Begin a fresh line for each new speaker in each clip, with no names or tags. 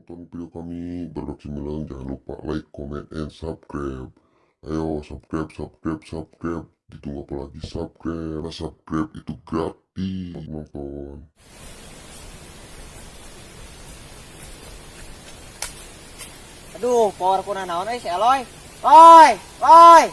nonton video kami. Barudak Cimeleng, jangan lupa like, comment, and subscribe. Ayo subscribe, subscribe, subscribe. Ditunggu apa lagi? Subscribe. Karena subscribe itu gratis. Nonton.
Aduh, power kuna naon euy si Eloy. Loy, Loy.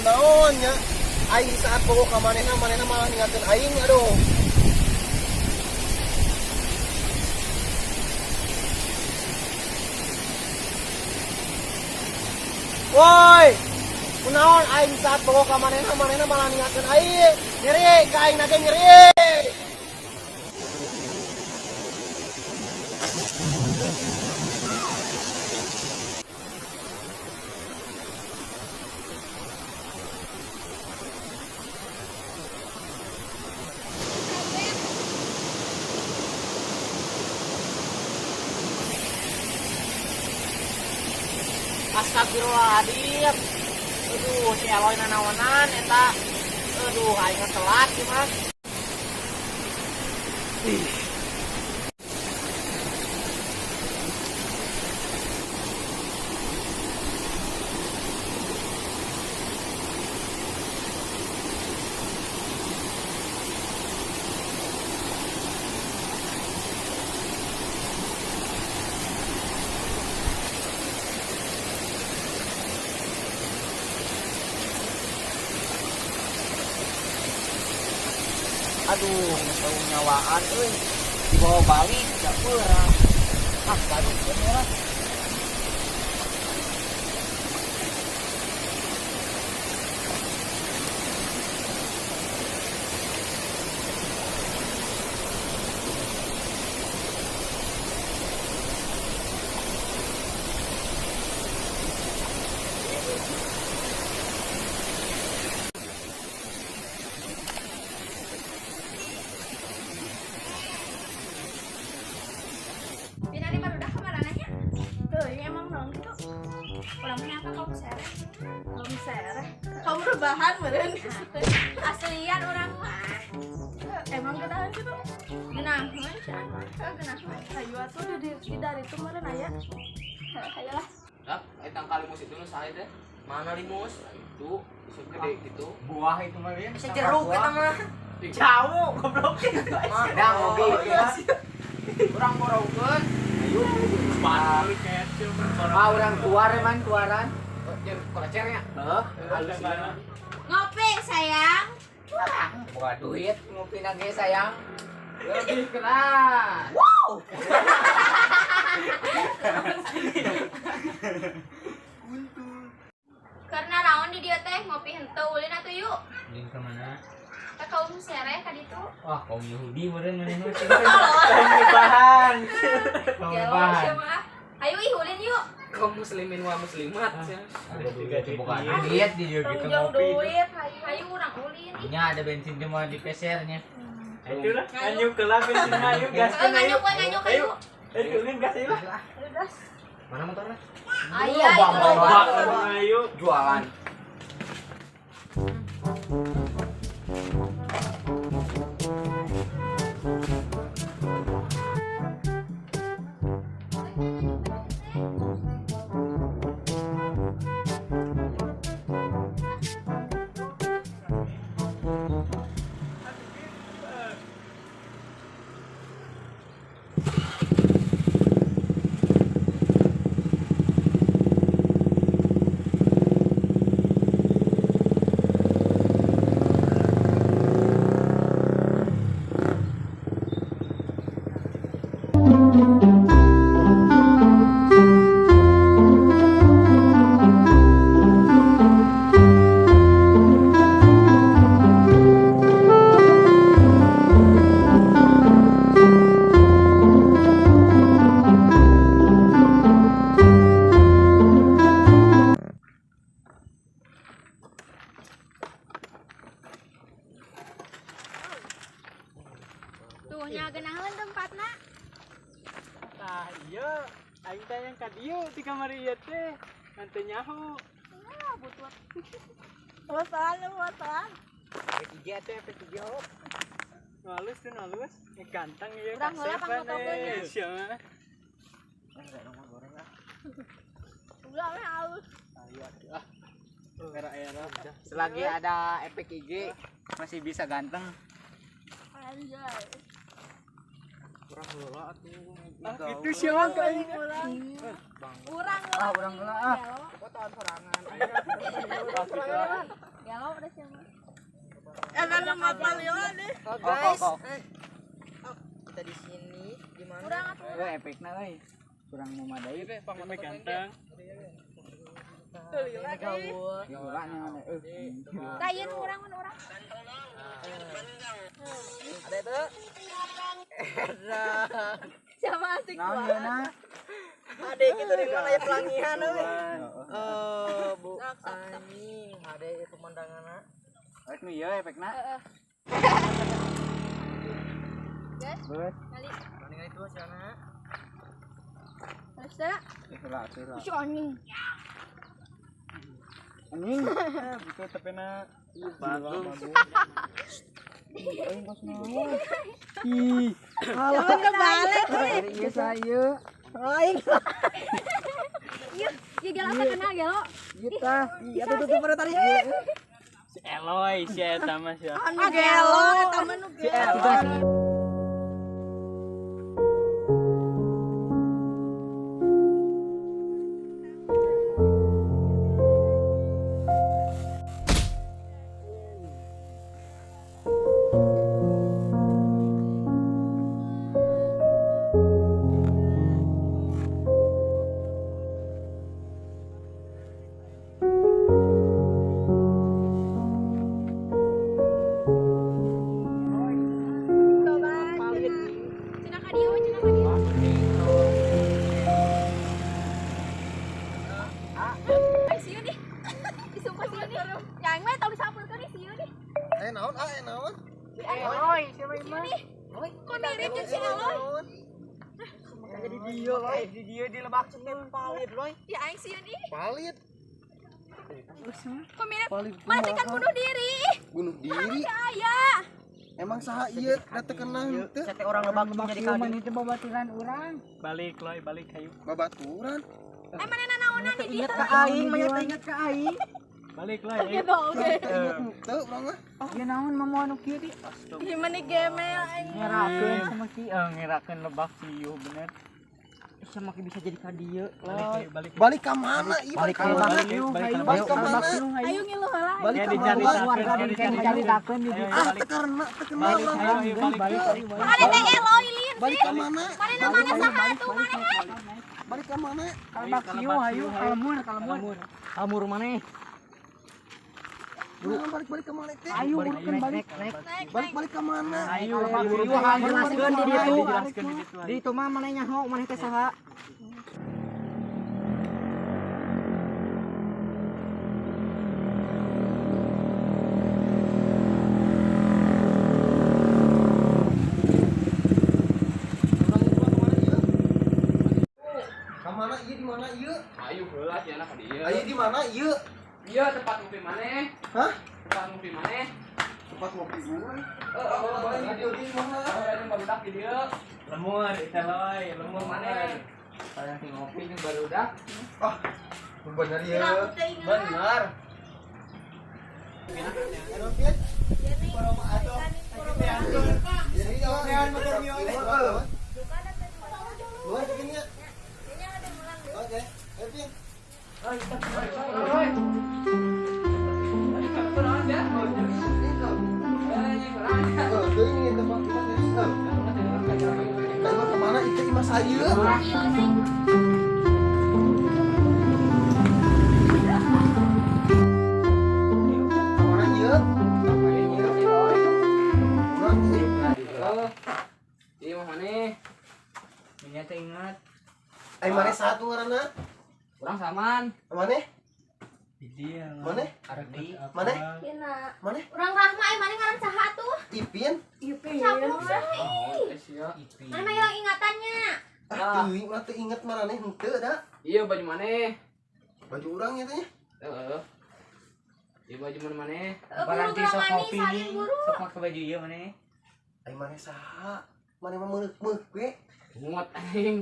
Kunaon nya aing saat bogo ka manehna, manehna malah ninggalkeun aing, aduh. Woi, kunaon aing saat bogo ka manehna, manehna malah ninggalkeun aing. Nyeri ka aing nage nyeri.
Astagfirullahaladzim. Aduh, si Eloy nanaonan eta. Aduh, aing telat sih mah. Ih. Aduh, nggak nyawaan euy. Dibawa balik gak beurang. Ah, balik lah.
Kamu rebahan meureun. Aslian urang mah. Emang geunaheun kitu? Geunaheun cenah. Heuh geunaheun. Hayu atuh di dari itu meureun aya. Hayu lah.
Dah, eta kalimus itu nu sae teh. Mana limus? Itu bisa gede gitu.
Buah itu mah ya.
Bisa jeruk eta mah. Jauh goblok.
Dah ngopi ya.
Urang borongkeun.
Ayo. Ah, urang keluar man, keluaran.
Kolecernya.
Heeh, halus.
Ngopi sayang.
Wah, buka duit ngopi nage sayang. Lebih keras.
Wow.
Karena naon di dieu teh ngopi henteu ulin atuh yuk.
Ulin ka mana?
Ka kaum sereh ka ditu.
Wah, kaum Yahudi meureun maneh mah.
Kaum
rebahan. Kaum rebahan.
Ayo ih ulin yuk.
Kaum muslimin wa muslimat ya.
Bukan duit di dia gitu ngopi.
Duit, hayu urang ulin.
Nya ada bensin cuma di pesernya.
Ayo lah, nganyuk ke lah bensin ayo gas kan ayo.
Nganyuk ayo.
Ayo ulin gas ayo lah.
Ayo gas.
Mana motornya?
Ayo itu
ayo
jualan.
ieu teh. Nanti nyaho.
Nah, butuh. Motoran motoran.
P3 teh P3 oh.
Halus tuh halus. Ganteng ieu.
Urang heula pangmotokeun.
Sia.
Enggak goreng ah.
Udah meh halus.
Ayo ah. Era-era.
Selagi ada efek IG masih bisa ganteng.
Anjay.
Urang heula atuh.
Ah, gitu sih lah kayaknya.
Urang
ah, urang heula ah.
Fotoan sorangan.
Gelo udah siapa? Eta mah lila deh.
Oh, guys. Kita di sini di mana?
Urang atuh.
Eh, efekna euy. Kurang memadai
teh pangmoto ganteng.
Lila deh.
Gila nya euy.
Tayeun urang mun urang.
Ada itu? Ada.
Siapa asik
banget.
Ade gitu di mana ya pelangihan euy. Oh, Bu. Anjing, ade pemandanganna.
Rek nu ieu efekna.
Heeh. Guys. Kali.
Ningali tuh sana.
Terus dah.
Heula heula.
Si anjing.
Anjing.
Gitu tapi na bagus.
Ih,
jangan kebalik euy.
Ieu saya.
Aing.
Ieu, ieu gelo teh kena gelo.
Ieu tah.
Iya tuh tuh pada tadi.
Si Eloy, si eta mah sia.
Anu gelo eta mah nu gelo. Ya aing sieun ih.
Palit.
Kok mirip? Mana kan bunuh diri.
Bunuh diri?
Aya.
Emang saha ieu da teu kenal henteu.
Sate orang lebak jadi kali.
Itu babaturan urang.
Balik loy, balik hayu.
Babaturan.
Eh mana nanaonan di dieu?
Ingat ka aing, mah ingat ka aing.
Balik loy.
Gitu oke.
Ingat henteu urang mah.
Ieu naon mah anu kieu di?
Ieu mah gemel aing.
Ngerakeun sama ki, ngerakeun lebak siuh bener.
Sama bisa jadi ka dieu.
Balik
balik ka mana ieu?
Balik ka mana?
Balik ka mana?
Ayo ngilu heula.
Balik ka mana?
Warga dicaritakeun di dieu.
Ah, teu karena teu kenal urang.
Balik.
Mana teh Eloy lin.
Balik ka mana?
Mana mana saha atuh mana?
Balik ka mana?
Kalebak siuh hayu kalemur kalemur.
Kalemur maneh.
Balik-balik ke mana teh?
Ayo burukeun balik.
Balik-balik ke mana?
Ayo
jelaskeun di ditu. Di ditu mah maneh nyaho maneh teh saha?
Ka mana ieu di mana ieu?
Ayo heula sia ka dieu.
Ayo di mana ieu?
Iya, tempat ngopi maneh.
Hah?
Tempat ngopi maneh.
Tempat ngopi urang.
Heeh,
di dieu di mana?
Heeh, barudak di dieu.
Lemur, eta loy, lemur
maneh. Kalian ngopi jeung barudak.
Ah, bener ieu.
Bener.
Oke, Evin. Kemana itu imah saya? Kemana ieu?
Iya mah maneh.
Nya teh ingat.
Ai maneh satu ngaranna?
Urang saman.
Maneh?
Dia.
Maneh?
Ardi.
Maneh?
Kena.
Maneh?
Urang Rahma ai maneh ngaran saha tuh?
Ipin.
Ipin. Caplok saha?
Oh, sia.
Maneh mah hilang ingatannya.
Ah, teuing mah teu inget maraneh henteu da.
Iya baju maneh.
Baju urang nya teh.
Heeh. Iya baju mana maneh?
Buru
Paranti sok
geura mani
kopi.
salin buru.
Sok make baju ieu maneh.
Ai maneh saha? Maneh mah meuleuk-meuk we.
Muat anjing.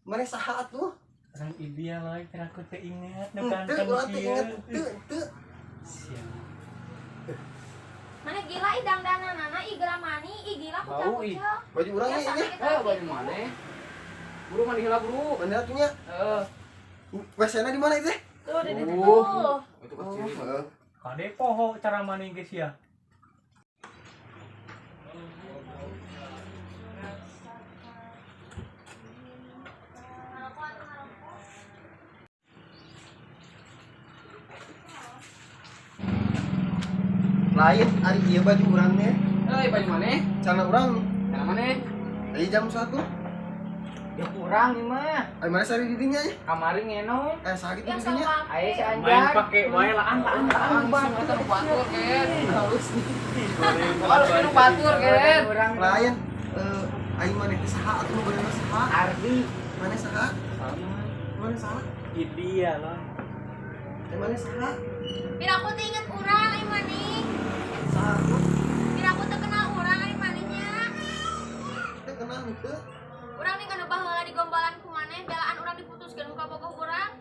Maneh saha atuh?
Orang ideal loy, aku teu inget nu
Teu
ganteng
urang teu
kieu.
inget teu teu.
Siap.
Mana gila ih dangdananana ih geura mani ih gila
Bau, ih.
kucel-kucel.
Baju urang
Ya
nya nya.
sakit.
Eh baju maneh. Buru mandi heula buru.
Mana atuh nya?
Heeh.
WC-na di mana itu teh?
Tuh di ditu
Uh.
tuh.
Itu kecil.
Heeh.
Kade poho cara maneh geus ya.
Ngarokok atuh ngarokok.
Lain ari ieu baju urang teh.
Eh baju maneh.
Celana urang.
Celana maneh.
Ari jam 1.
Ya kurang ieu mah.
Ari mana sari di dinya nya?
Kamari ngenong.
Eh sakit di
Ya
dinya.
sama.
Aya si
Main
Anjar.
pake wae laan laan laan.
Langsung eta nu batur ken. Halus. Halus nu batur ken.
Urang
Lain eh ai maneh teh saha atuh nu beunang saha?
Ardi.
Maneh saha? Maneh saha?
Ideal loy.
Eh maneh saha?
Biar aku teh inget urang ai maneh.
Saha atuh?
Biar aku teh kenal urang ai manehnya.
Teu kenal henteu.
Urang nih anu baheula digombalan ku maneh, belaan urang diputuskeun muka bogoh urang.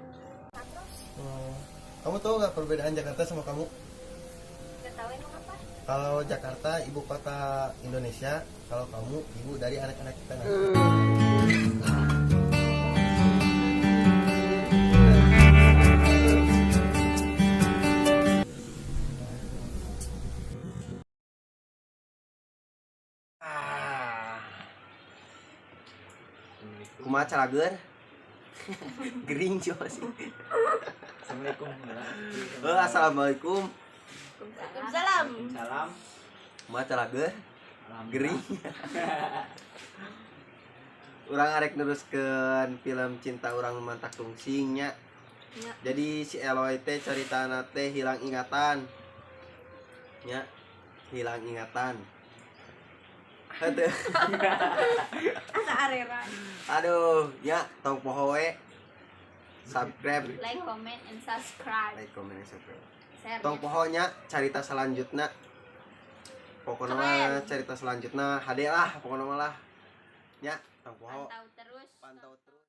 Oh. Kamu tahu nggak perbedaan Jakarta sama kamu?
Gak tahu emang apa.
Kalau Jakarta ibu kota Indonesia, kalau kamu ibu dari anak-anak kita nanti. Ah. Kumaha calager? Gering coba sih.
Assalamualaikum.
Eh, assalamualaikum.
Waalaikumsalam.
Salam.
Kumaha calager? Gering. Urang arek neruskeun film Cinta Urang Mantak Tungsing nya.
Nya.
Jadi si Eloy teh caritana teh hilang ingatan. Nya, hilang ingatan. Henteu.
Asa arera.
Aduh, nya tong poho we. Subscribe,
Like, comment, and subscribe.
like, comment, and subscribe.
Share.
Tong poho nya carita selanjutna. Pokokna mah
Keren.
carita selanjutna hade lah pokokna mah lah. Nya, tong poho.
Pantau terus.
Pantau.